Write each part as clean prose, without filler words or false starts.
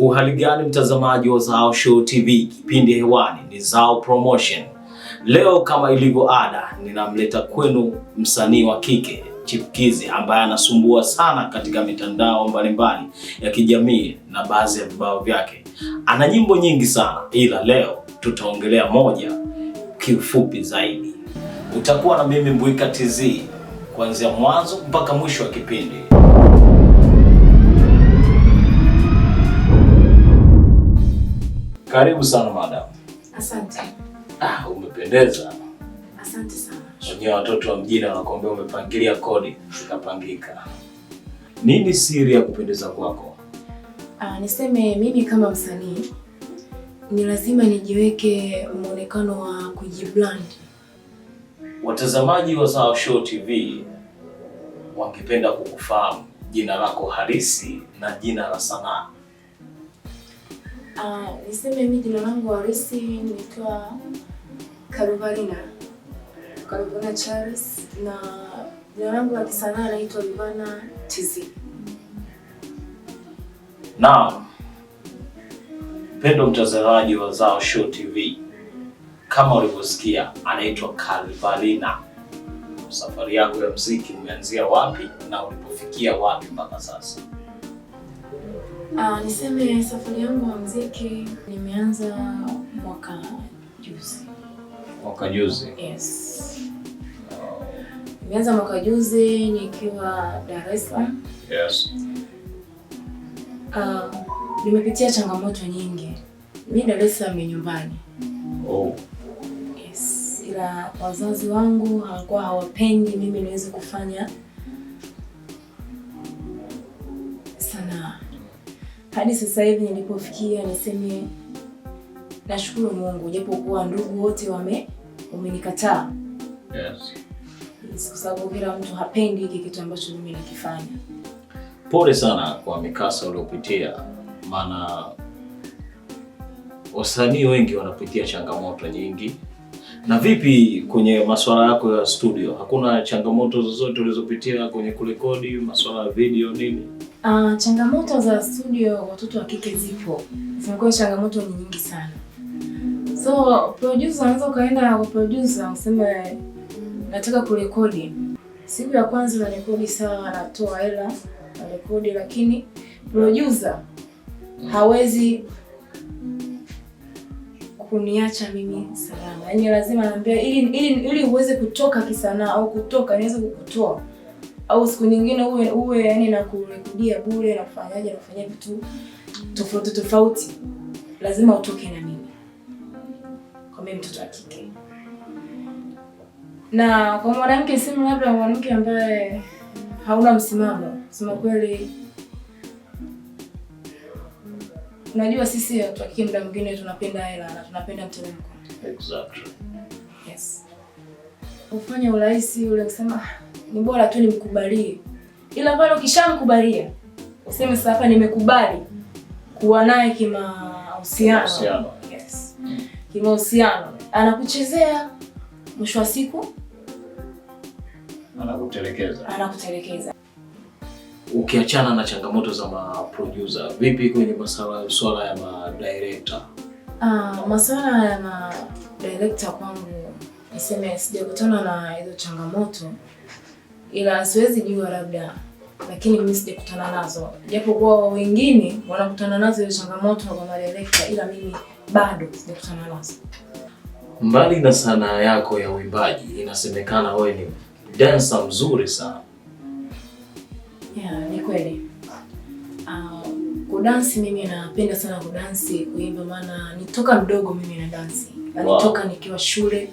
Uhali gani mtazamaji wa Zao Show TV, kipindi hewani ni Zao Promotion. Leo kama ilivyo ada, ninamleta kwenu msanii wa kike chipukizi ambaye anasumbua sana katika mitandao mbalimbali ya kijamii na baadhi ya vibao vyake. Ana nyimbo nyingi sana, ila leo tutaongelea moja kiufupi zaidi. Utakuwa na mimi Mbwika TZ kuanzia mwanzo mpaka mwisho wa kipindi. Karibu sana madam. Asante. Ah, umependeza. Asante sana. Wenyewe watoto wa mjini wanakuambia umepangilia kodi, zikapangika. Nini siri ya kupendeza kwako? Niseme mimi kama msanii ni lazima nijiweke muonekano wa kujibrand. Watazamaji wa Zao Show TV wangependa kukufahamu jina lako halisi na jina la sanaa. Niseme mimi jina langu halisi naitwa Karuvalina. Karuvalina Charles, na jina langu la kisanaa naitwa Rivana TZ. Naam, mpendo mtazamaji wa Zao Show TV, kama ulivyosikia, anaitwa Calvalina. Safari yako ya mziki umeanzia wapi na ulipofikia wapi mpaka sasa? Niseme safari yangu ya mziki nimeanza mwaka juzi. Mwaka juzi. Yes. Nimeanza mwaka juzi nikiwa Dar es Salaam. Yes. Nimepitia changamoto nyingi. Mi Dar es Salaam ni nyumbani. Oh. Yes. Ila wazazi wangu hawakuwa hawapendi mimi niweze kufanya sanaa. Hadi sasa hivi nilipofikia, niseme nashukuru Mungu, japokuwa ndugu wote wamenikataa. Yes. Yes, kwa sababu kila mtu hapendi hiki kitu ambacho mimi nakifanya. Pole sana kwa mikasa uliopitia, maana wasanii wengi wanapitia changamoto nyingi. Na vipi kwenye masuala yako ya studio, hakuna changamoto zozote ulizopitia kwenye kurekodi masuala ya video nini? Changamoto za studio watoto wa kike zipo. Zimekuwa changamoto ni nyingi sana. So producer, unaweza ukaenda kwa producer useme nataka kurekodi. Siku ya kwanza unarekodi sawa, anatoa hela narekodi, lakini producer hawezi kuniacha mimi salama. Yaani lazima anambia ili uweze kutoka kisanaa au kutoka niweze kukutoa au siku nyingine uwe yani na kurekodia bure na kufanyaje na kufanyia vitu tofauti tofauti, lazima utoke na mimi, kwa mimi mtoto wa kike. Na kwa mwanamke, sema labda mwanamke ambaye hauna msimamo, sema kweli, unajua sisi watu wa kike muda mwingine tunapenda hela na tunapenda mteremko. Exactly. Yes. Ufanye urahisi ule kusema ni bora tu nimkubalie, ila pale ukishamkubalia useme sasa hapa nimekubali kuwa naye kimahusiano. Yes. Kimahusiano anakuchezea, mwisho wa siku anakutelekeza. Anakutelekeza. Ukiachana na changamoto za ma-producer, vipi kwenye masuala ya ma-director? Masuala ya ma-director kwangu niseme sijakutana na hizo changamoto, ila siwezi jua labda, lakini mimi sijakutana nazo, japokuwa wengine wanakutana nazo hizo changamoto kwa ma-director, ila mimi bado sijakutana nazo. Mbali na sanaa yako ya uimbaji, inasemekana wewe ni dancer mzuri sana. Yeah, ni kweli. Kudansi mimi napenda sana kudansi, kuimba, maana nitoka mdogo mimi na dansi. Wow. Nitoka nikiwa shule.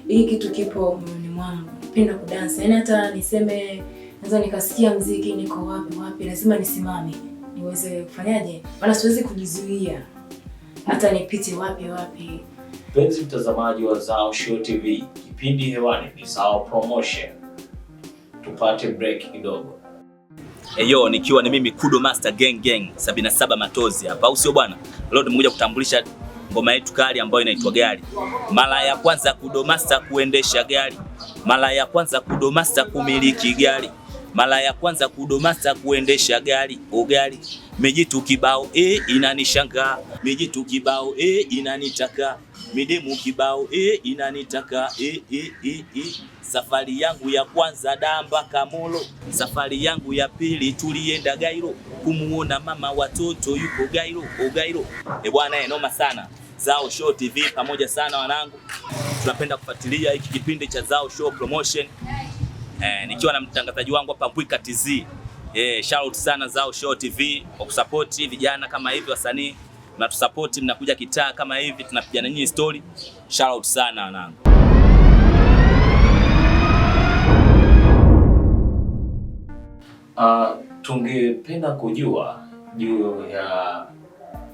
Hii kitu kipo moyoni mwangu. Napenda kudansi. Yaani hata niseme naweza nikasikia mziki niko wapi wapi, lazima nisimame niweze kufanyaje? Maana siwezi kujizuia. Hata nipite wapi wapi. Mpenzi mtazamaji wa Zao Show TV, kipindi hewani ni Zao Promotion. Tupate break kidogo. Eyo, nikiwa ni mimi Kudo Master Gang Gang 77 Matozi hapa, au sio bwana? Leo tumekuja kutambulisha ngoma yetu kali ambayo inaitwa Gari. Mara ya kwanza Kudo Master kuendesha gari, mara ya kwanza Kudo Master kumiliki gari, Mara ya kwanza Kudo Master kuendesha gari, ogari mijitu kibao inanishangaa, mijitu kibao inanitaka, midemu kibao inanitaka. Safari yangu ya kwanza da mpaka Molo, safari yangu ya pili tulienda Gairo kumuona mama watoto yuko Gairo, ogairo. Bwana noma sana. Zao Show TV pamoja sana wanangu, tunapenda kufuatilia hiki kipindi cha Zao Show Promotion. Nikiwa na mtangazaji wangu hapa Mbwika TZ. Shout out sana Zao Show TV kwa kusupport vijana kama hivi, wasanii mnatusupport, mnakuja kitaa kama hivi, tunapiga nyinyi story. Shout out sana wanangu. Tungependa kujua juu ya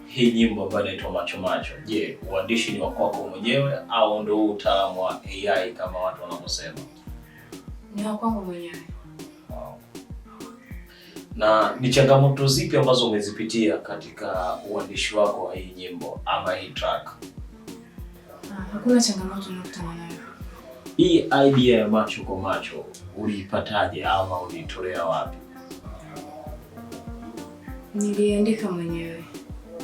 hii nyimbo ambayo inaitwa Macho Macho. Je, uandishi ni wa kwako mwenyewe au ndio utaalamu wa AI kama watu wanavyosema? Ni wa kwangu mwenyewe. Wow. Na ni changamoto zipi ambazo umezipitia katika uandishi wako wa hii nyimbo ama hii track? Hakuna changamoto niliyokutana nayo. Hii idea ya macho kwa macho uliipataje ama uliitolea wapi? Niliandika mwenyewe.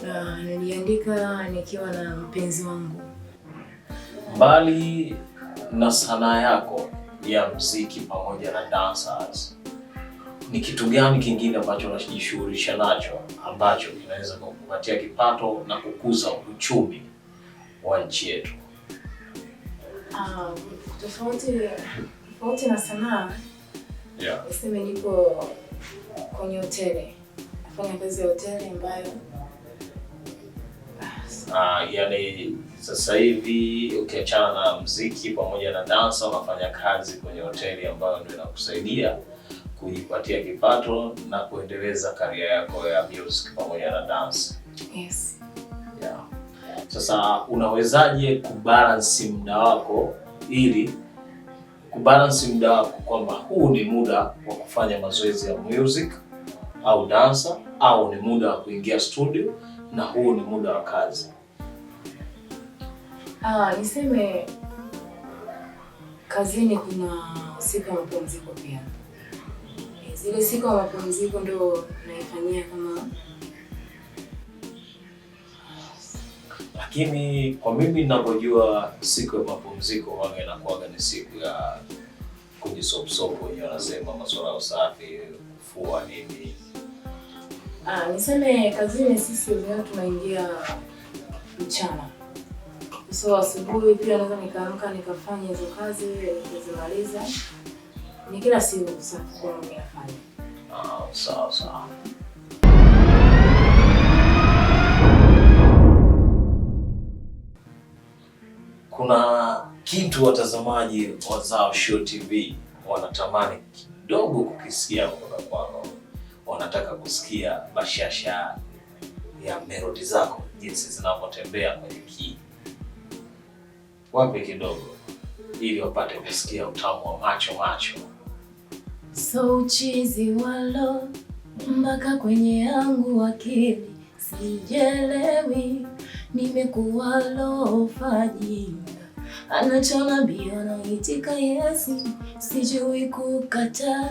Na niliandika nikiwa na mpenzi wangu. Mbali na sanaa yako ya muziki pamoja na dancers, ni kitu gani kingine ambacho unajishughulisha nacho ambacho kinaweza kukupatia kipato na kukuza uchumi wa nchi yetu? Tofauti na sanaa, Yeah. niseme niko kwenye hoteli, nafanya kazi ya hoteli ambayo Yani sasa hivi ukiachana na muziki pamoja na dansa, unafanya kazi kwenye hoteli ambayo ndio inakusaidia kujipatia kipato na kuendeleza career yako ya music pamoja na dance. Yes. Yeah. Sasa unawezaje kubalance muda wako ili kubalance muda wako kwamba huu ni muda wa kufanya mazoezi ya music au dansa au ni muda wa kuingia studio na huu ni muda wa kazi? Niseme kazini kuna siku ya mapumziko pia. Zile siku ya mapumziko ndo naifanyia kama. Lakini kwa mimi ninavyojua, siku ya mapumziko huwaga inakuwaga ni siku ya kujisopsopo, wenyewe wanasema masuala ya usafi, kufua nini. Niseme kazini sisi wenyewe tunaingia mchana. So asubuhi pia naweza nikaamka nikafanya hizo kazi nikazimaliza. Ni kila siku usafi kwa mimi nafanya. Sawa sawa. Kuna kitu watazamaji wa Zao Show TV wanatamani kidogo kukisikia kutoka kwako. Wanataka kusikia bashasha ya melody zako jinsi zinavyotembea kwenye key. Wape kidogo ili wapate kusikia utamu wa macho macho. So uchizi walo mpaka kwenye yangu akili sijelewi, nimekuwa lofa jinga, anachonambia naitika yesi, sijui kukataa.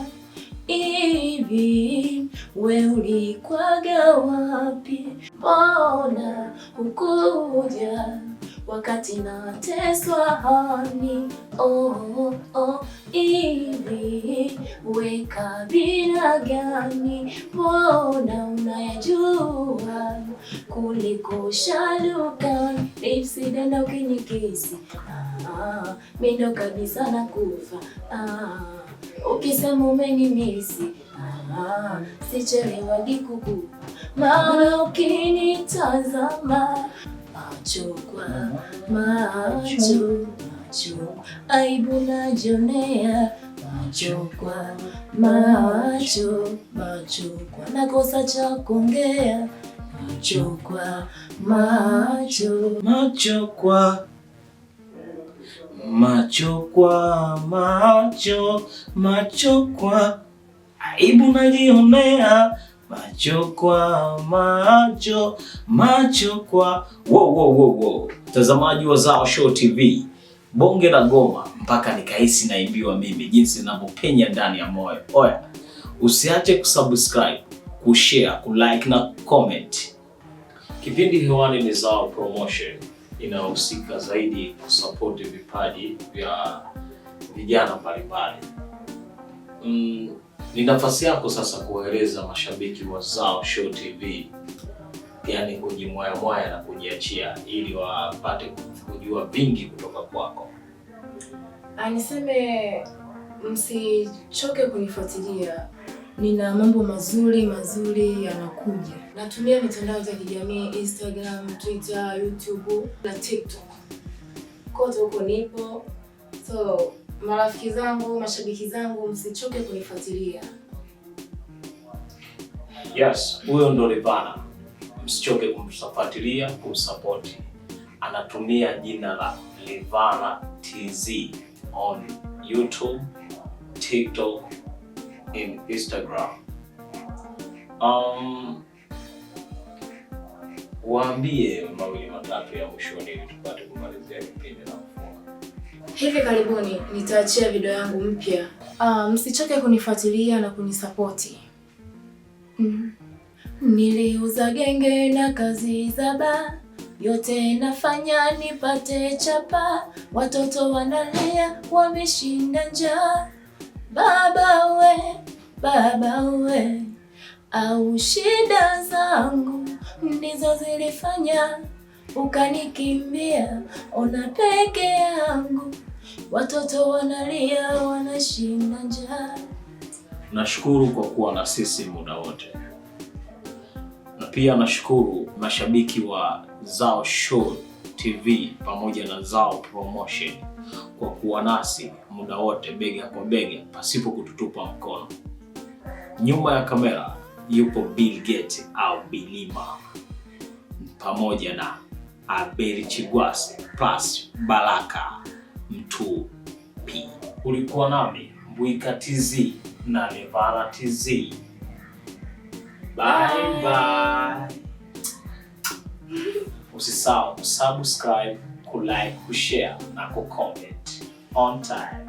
Hivi we ulikwaga wapi? Mbona hukuja wakati nateswa hani? Oh, oh, hivi we kabila gani? Mbona unayajua kuliko Sharukan? Lipsi denda ukinikisi, mindo kabisa nakufa. Ukisema umenimisi, sichelewagi kukupa, maana ukinitazama macho kwa macho, macho aibu najionea, macho kwa macho, macho kwa nakosa cha kuongea, macho kwa macho, macho kwa macho kwa macho, macho kwa aibu najionea, macho kwa macho, macho kwa wo wo wo wo. Mtazamaji wa Zao Show TV, bonge la goma mpaka nikahisi naibiwa mimi, jinsi ninavyopenya ndani ya moyo. Oya, Usiache kusubscribe, kushare, kulike na comment. Kipindi hewani ni Zao Promotion inayohusika zaidi kusapoti vipaji vya vijana mbalimbali. Ni nafasi yako sasa kuwaeleza mashabiki wa Zao Show TV, yani kujimwayamwaya na kujiachia ili wapate kujua vingi kutoka kwako. Niseme msichoke kunifuatilia, nina mambo mazuri mazuri yanakuja. Natumia mitandao ya kijamii Instagram, Twitter, YouTube na TikTok, kote huko nipo. So marafiki zangu, mashabiki zangu, msichoke kunifuatilia. Yes, huyo ndo Rivana. Msichoke kumfuatilia, kumsapoti. Anatumia jina la Rivana TZ on YouTube, TikTok and Instagram. Waambie mawili matatu ya mwishoni ili tupate kumalizia kipindi na kufunga. Hivi karibuni nitaachia video yangu mpya. Msichoke kunifuatilia na kunisapoti. Niliuza genge na kazi za ba, yote nafanya nipate chapa, watoto wanalia wameshinda njaa. Baba we, baba we, au shida zangu ndizo zilifanya ukanikimbia, ona peke yangu, watoto wanalia wanashinda njaa. Nashukuru kwa kuwa na sisi muda wote, na pia nashukuru mashabiki wa Zao Show TV pamoja na Zao Promotion kwa kuwa nasi muda wote, bega kwa bega, pasipo kututupa mkono. Nyuma ya kamera yupo Bill Gates au Bilima pamoja na Abel Chigwase plus Baraka Mtu P. Ulikuwa nami Mbwika TZ na Rivana TZ. Bye bye. Usisahau kusubscribe, kulike, kushare na kucomment. On time.